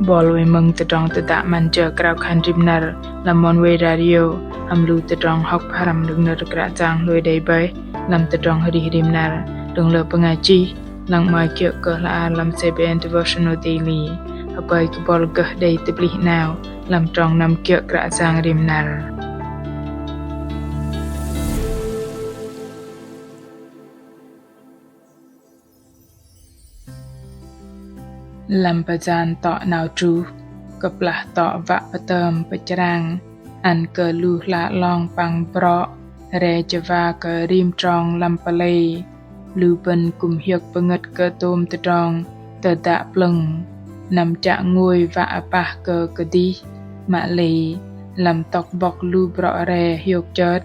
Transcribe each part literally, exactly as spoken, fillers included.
Bol wei mơ̆ng tơdrong tơdă 'Măn Jơ Krao Khan Rim Năr lăm Oneway Radio, hăm lu tơdrong hŏk pơhrăm đơ̆ng nơ̆r Kră Yang hlôi đei bơih lăm tơdrong arih rim năr, đơ̆ng lơ bơngai chih lăng 'mơ̆i kiơ̆ kơ hla ar lăm C B N Devotional Daily. Hơpơi kơ bol gơh đei tơplih 'nao lăm trong năm kiơ̆ Kră Yang rim năr. Lăm pơyan tŏ 'nao truh, kơplah tŏ wă pơtơm pơchrang ăn kơ lu hla 'long păng brŏ re chơwa kơ rim trong lăm pơlei, lu bơ̆n kư̆m hiôk pơngơ̆t kơ tôm tơdrong tơdă plơ̆ng năm chă ngôi wă apah kơ kơdih. Mă lei lăm tŏk bŏk lu brŏ re hiôk chơt,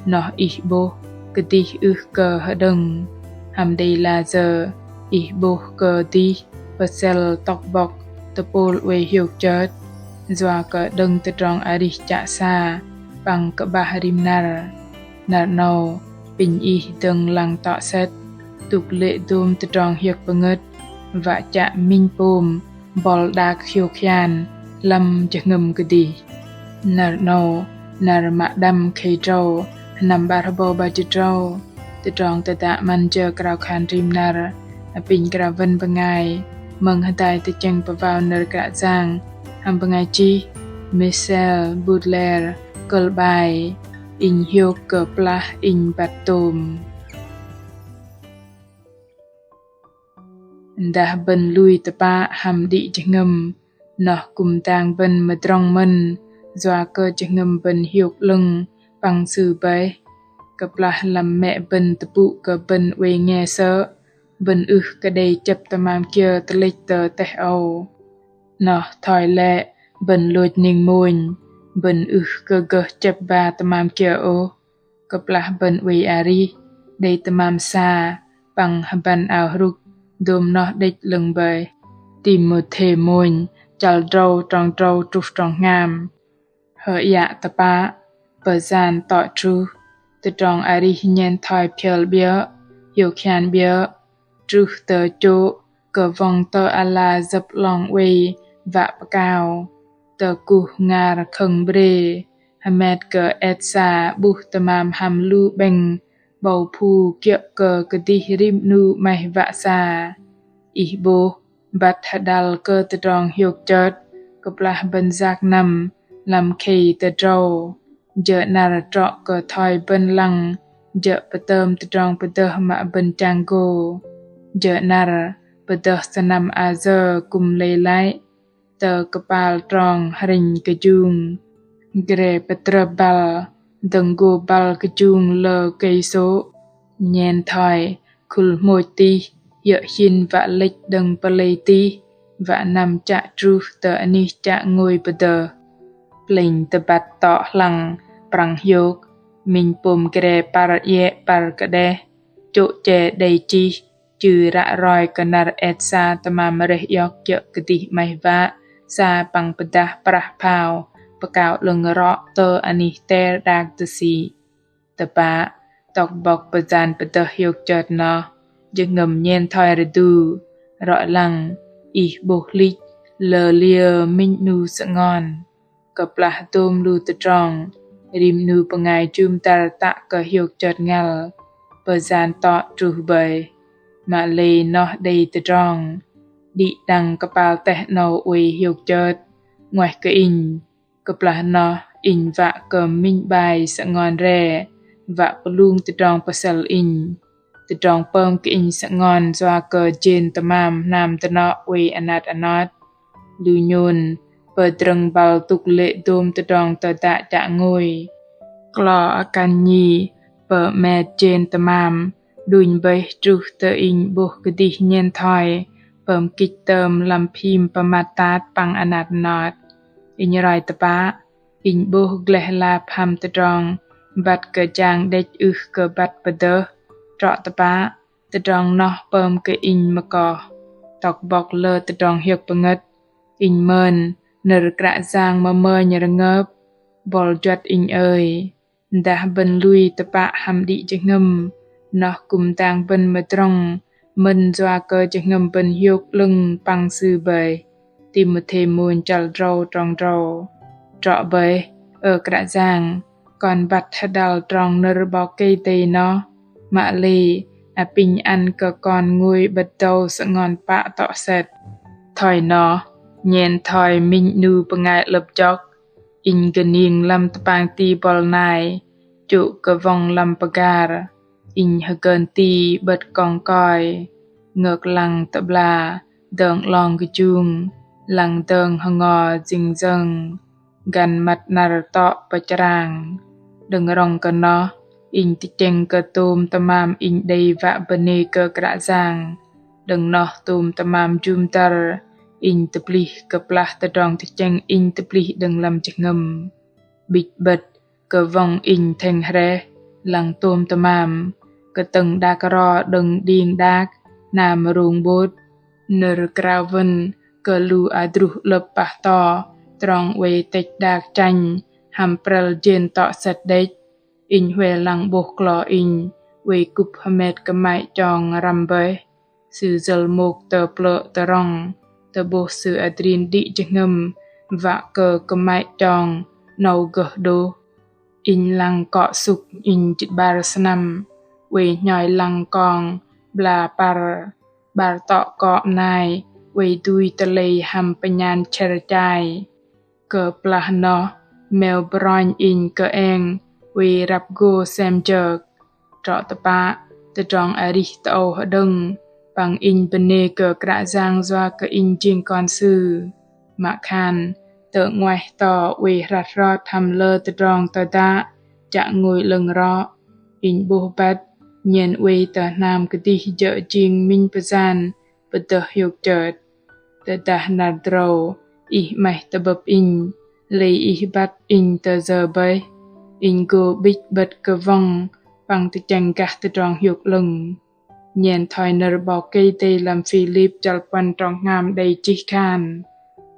noh ih 'bôh kơdih ưh kơ hơđơ̆ng. Hăm đei la sơ̆ ih 'bôh kơdih pơsel tŏk bŏk tơpôl oei hiôk chơt, yua kơ đơ̆ng tơdrong arih chă sa păng kơ'bah rim năr. Năr 'nâu, apinh ih dơ̆ng lăng tŏ sĕt, tŭk lê̆ dôm tơdrong hiôk pơngơ̆t, wă chă minh pôm bol đak hiôk hian lăm jơhngơ̆m kơdih. Năr 'nâu, năr mă đăm khei tơdrâu, sơnăm 'bar hơbâu 'bar jĭt tơdrâu, tơdrong tơdă 'Măn Jơ Krao Khan Rim Năr, apinh krao wơ̆n bơngai mơ̆ng hơdai tơchĕng pơwao nơ̆r Kră Yang, hăm bơngai chih Michelle Butler, kơ̆l 'bai Inh hiôk kơplah inh băt tôm. Dah bơ̆n lui tơpă hăm đĭ jơhngơ̆m, noh kư̆m dang bơ̆n mơdrŏng mơ̆n, yua kơ jơhngơ̆m bơ̆n hiôk 'lơ̆ng păng Sư bơih. Kơplah lăm mĕ bơ̆n tơpŭ kơ bơ̆n oei nge sơ̆, bơ̆n ưh kơ đei chĕp tơmam kiơ tơlĕch tơ teh âu. Noh thoi lĕ bơ̆n lôch ning mônh, bơ̆n ưh kơ gơh chĕp ba tơmam kiơ ôh. Kơplah bơ̆n oei arih, đei tơmam sa păng hơbăn ao hrŭk, dôm noh đĕch 'lơ̆ng bơih. Timôthê mônh, chăl tơdrâu, trong tơdrâu truh trong hngam. Hơiă tơpă, pơyan tŏ truh, tơdrong arih nhen thoi phiơl 'biơ̆, hiôk hian 'biơ̆, truh tơ chô̆ kơ wŏng tơ ala jơ̆p 'long oei wă pơkao, tơkuh ngar khơ̆ng bre, hơmet kơ et sa 'bôh tơmam hăm lu 'bĕng 'bâu phu kiơ̆ kơ kơdih rim 'nu 'maih wă sa. Ih 'bôh băt hơđăl kơ tơdrong hiôk chơt, kơplah bơ̆n yak năm lăm khei tơdrâu. Jơ̆ năr trŏ kơ thoi bơ̆n lăng jơ̆ pơtơm tơdrong pơdơh mă bơ̆n chang gô. Jơ̆ năr pơdơh sơnăm ayơ kư̆m lei lăi tơ kơpal trong hrĕnh kơjung. Gre pơtrơp băl dơ̆ng gô băl kơjung lơ kei sô̆. Nhen thoi khul hmôch tih, hiơ̆ hin wă lĕch đơ̆ng pơlei tih, wă năm chă truh tơ anih chă ngôi pơdơh. Plĕnh tơbăt tŏ hlăng prăng hiôk, minh pôm gre păr iĕ păr kơđeh, chô̆ che đei chih, chư ră roi kơ năr et sa tơmam rơih iŏk kiơ̆ kơdih 'maih wă sa păng pơdah prah phao pơkao 'lơ̆ng rŏ tơ anih ter đak tơsĭ. Tơpă, tŏk bŏk pơyan pơdơh hiôk chơt noh, jơhngơ̆m nhen thoi rơdu, rŏ lăng, ih 'bôh hlĭch, lơliơ minh 'nu sơngon. Kơplah dôm lu tơdrong, rim 'nu bơngai jŭm dăr tă kơ hiôk chơt ngăl, pơyan tŏ truh bơih. Mă lei noh đei tơdrong, đĭ đăng kơpal teh 'nâu oei hiôk chơt, 'nguaih kơ inh, kơplah noh inh wă kơ minh 'bai sơngon re, wă pơlung tơdrong pơsĕl inh. Tơdrong pơm kơ inh sơngon yua kơ jên tơmam hnam dơnŏ oei anat anot. Lu nhôn pơdrơ̆ng băl tŭk lê̆ dôm tơdrong tơdă chă ngôi. Klo akăn nhi pơmet jên tơmam đunh bơih truh tơ inh 'bôh kơdih nhen thoi pơm kĭch tơm lăm phim pơmat tat păng anat anot. Inh roi tơpă, inh 'bôh gleh lap hăm tơdrong băt kơ jang đĕch ưh kơ băt pơdơh, trŏ tơpă, tơdrong noh pơm kơ inh mơkoh. Tŏk bŏk lơ tơdrong hiơ̆k pơngơ̆t, inh mơn nơ̆r Kră Yang mơmơnh rơngơp, bol juăt inh ơi. Dah bơ̆n lui tơpă hăm đĭ jơhngơ̆m, noh kư̆m dang bơ̆n mơdrŏng mơ̆n yua kơ jơhngơ̆m bơ̆n hiôk 'lơ̆ng păng Sư bơih. Timôthê mônh chăl drâu trong drâu. Trŏ bơih, ơ Kră Yang, kon băt hơdăl trong nơ̆r 'Bok Kei-Dei noh, mă lei apinh ăn kơ kon ngôi 'bơ̆t dâu sơngon pă tŏ sĕt. Thoi noh, nhen thoi minh 'nu bơngai 'lơ̆p jŏk, inh kơning lăm tơpang ti bŏl nai, chô̆ kơ wŏng lăm pơgar, inh hơgơ̆n ti 'bơ̆t kong koi, ngơk lăng tơ'bla dơ̆ng 'long kơjung, lăng dơ̆ng hơngo jing jơ̆ng, găn măt năr tŏ pơchrang. Đơ̆ng rŏng kơ noh, inh tơchĕng kơ tôm tơmam inh đei wă bơnê kơ Kră Yang. Đơ̆ng noh tôm tơmam jŭm dăr, inh tơplih kơplah tơdrong tơchĕng inh tơplih đơ̆ng lăm jơhngơ̆m. 'Bĭch 'bơ̆t kơ wŏng inh thĕng hrĕh, lăng tôm tơmam, kơtơ̆ng đak ro đơ̆ng đing đak, hnam rông 'bôt, nơ̆r krao wơ̆n kơ lu adruh 'lơ̆p pah to, trong oei tĕch đak chănh, hăm prăl jên tŏ sĕt đĕch. Inh huay lăng 'bôh klo inh, oei kŭp hơmet kơmăy chong răm bơih. Sư jơ̆l môk tơ plơ̆ tơ rŏng, tơ'bôh sư adrin đĭ jơhngơ̆m, wă kơ kơmăy chong 'nâu gơh đôh. Inh lăng kŏ sŭk inh jĭt 'bar sơnăm, oei hnhoi lăng kong 'bla păr, 'bar tŏ kŏ bơnai, oei dui tơlei hăm pơnhan chĕr chai. Kơplah noh, meo brŏnh inh kơeng, oei răp gô sem jơk. Trŏ tơpă, tơdrong arih tơ âu hơđơ̆ng, păng inh bơnê kơ Kră Yang yua kơ inh jing kon Sư. Mă khan, tơ 'nguaih to oei hrăt hrot hăm lơ tơdrong tơdă, chă ngôi 'lơ̆ng rŏ. Inh 'bôh băt, nhen oei tơ hnam kơdih jơ̆ jing minh pơyan, pơdơh hiôk chơt. Tơdah năr drâu, ih 'maih tơ'bơ̆p inh, lei ih băt inh tơ yơ bơih, inh gô 'bĭch 'bơ̆t kơ wŏng, păng tơchĕng gah tơdrong hiôk 'lơ̆ng. Nhen thoi nơ̆r 'Bok Kei-Dei lăm Philip chăl puăn trong hngam đei chih khan.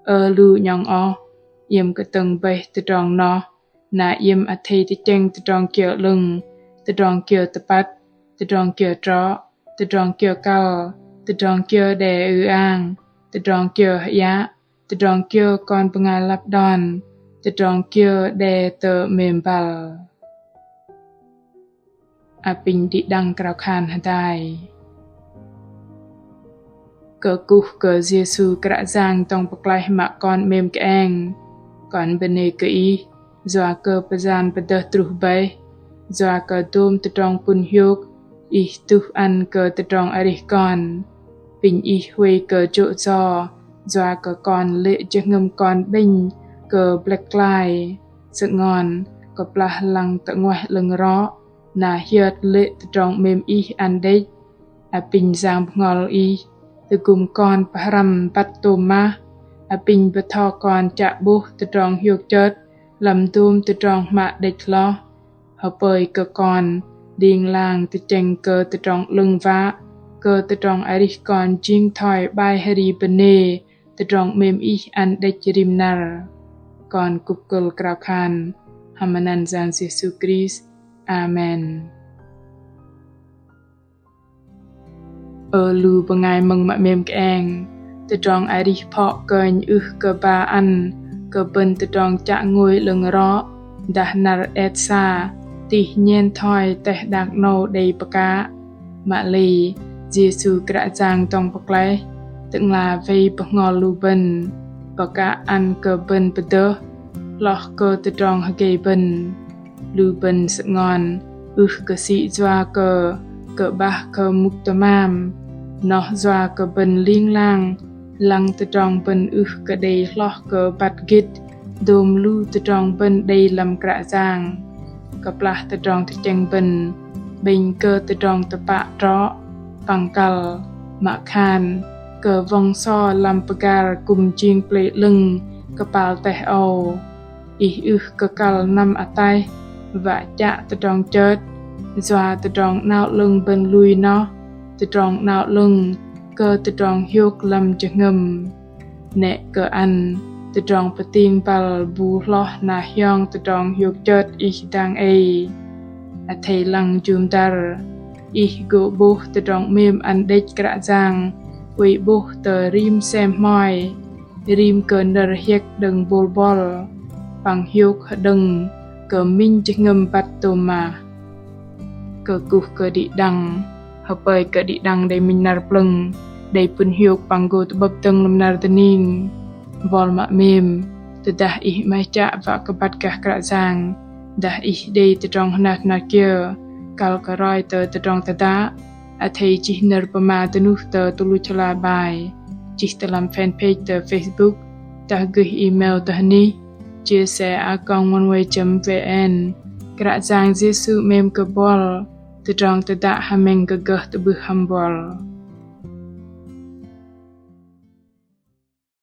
Ơ lu 'nhŏng oh, iĕm kơtơ̆ng bơih tơdrong noh, na iĕm athei tơchĕng tơdrong kiơ 'lơ̆ng, tơdrong kiơ tơpăt, tơdrong kiơ trŏ, tơdrong kiơ kăl, tơdrong kiơ đe ư-ang, tơdrong kiơ hơiă, tơdrong kiơ kon bơngai lăp đon, tơdrong kiơ đe tơ 'mêm băl. Apinh đĭ đăng krao khan hơdai. Kơkuh kơ Yêsu Kră Yang dŏng pơklaih mă kon 'mêm kơeng. Kon bơnê kơ Ih, yua kơ pơyan pơdơh truh bơih, yua kơ dôm tơdrong pŭn hiôk, Ih tuh ăn kơ tơdrong arih kon. Apinh Ih huay kơ jô̆ yo, yua kơ kon lê̆ jơhngơ̆m kon 'bĕnh kơ blĕk klai. Sơngon, kơplah lăng tơ 'nguaih 'lơ̆ng rŏ, na hiơt lê̆ tơdrong 'mêm Ih ăn đĕch. Apinh Yang Bơhngol Ih tơgŭm kon pơhrăm băt tôm mah. Apinh bơtho kon chă 'bôh tơdrong hiôk chơt lăm dôm tơdrong hmă đĕch hloh. Hơpơi kơ kon ling lang tơchĕng kơ tơdrong 'lơ̆ng wă, kơ tơdrong arih kon jing thoi 'bai hri bơnê, tơdrong 'mêm Ih ăn đĕch rim năr. Kon kŭp kơ̆l krao khan hăm anăn Yang Yêsu Krist. Amen. Ơ lu bơngai mơ̆ng mă 'mêm kơeng, tơdrong arih phŏ kơnh ưh kơ ba ăn kơ bơ̆n tơdrong chă ngôi 'lơ̆ng rŏ, dah năr et sa, tih nhen thoi teh đak 'nâu đei pơkă. Mă lei, Yêsu Kră Yang dŏng pơklaih, Tơ'ngla wei bơhngol lu bơ̆n, pơkă ăn kơ bơ̆n pơdơh, hloh kơ tơdrong hơgei bơ̆n. Lu bơ̆n sơngon, ưh kơ sĭ yua kơ kơ'bah kơ mŭk tơmam, noh yua kơ bơ̆n ling lang, lăng tơdrong bơ̆n ưh kơ đei hloh kơ băt gĭt, dôm lu tơdrong bơ̆n đei lăm Kră Yang. Kơplah tơdrong tơchĕng bơ̆n 'bĕnh kơ tơdrong tơpă trŏ, păng kăl, mă khan kơ wŏng so lăm pơgar kư̆m jing pơlei 'lơ̆ng kơpal teh âu. Ih ưh kơ kăl năm ataih wă chă tơdrong chơt, yua tơdrong 'nao 'lơ̆ng bơ̆n lui noh, tơdrong 'nao 'lơ̆ng kơ tơdrong hiôk lăm jơhngơ̆m. 'Nĕ kơ ăn tơdrong pơting băl bu hloh na hiong tơdrong hiôk chơt ih dang ei. Athei lăng jŭm dăr, ih gô 'bôh tơdrong 'mêm ăn đĕch Kră Yang, oei 'bôh tơ rim sem hmoi. rim kơ nơ̆r hiĕk đơ̆ng bôl bŏl, păng hiôk hơđơ̆ng kơ minh jơhngơ̆m băt tôm mah. Kơkuh kơ đĭ đăng, hơpơi kơ đĭ đăng đei minh năr plơ̆ng, đei pŭn hiôk păng gô tơ'bơ̆p dơ̆ng lăm năr dơning. Buăl mă 'mêm, tơdah ih 'maih chă wă kơ băt gah Kră Yang, dah ih đei tơdrong hnat hnat kiơ, kăl kơ roi tơ tơdrong tơdă, athei chih nơ̆r pơma dơnuh tơ tơluch hla bơar, chih tơ lăm fanpage tơ Facebook, dah gơih email tơ anih chia sẻ a còng oneway chấm vn. Kră Yang Yêsu 'mêm kơ buăl, tơdrong tơdă hơmĕng kơ gơh tơ'bưh hăm buăl.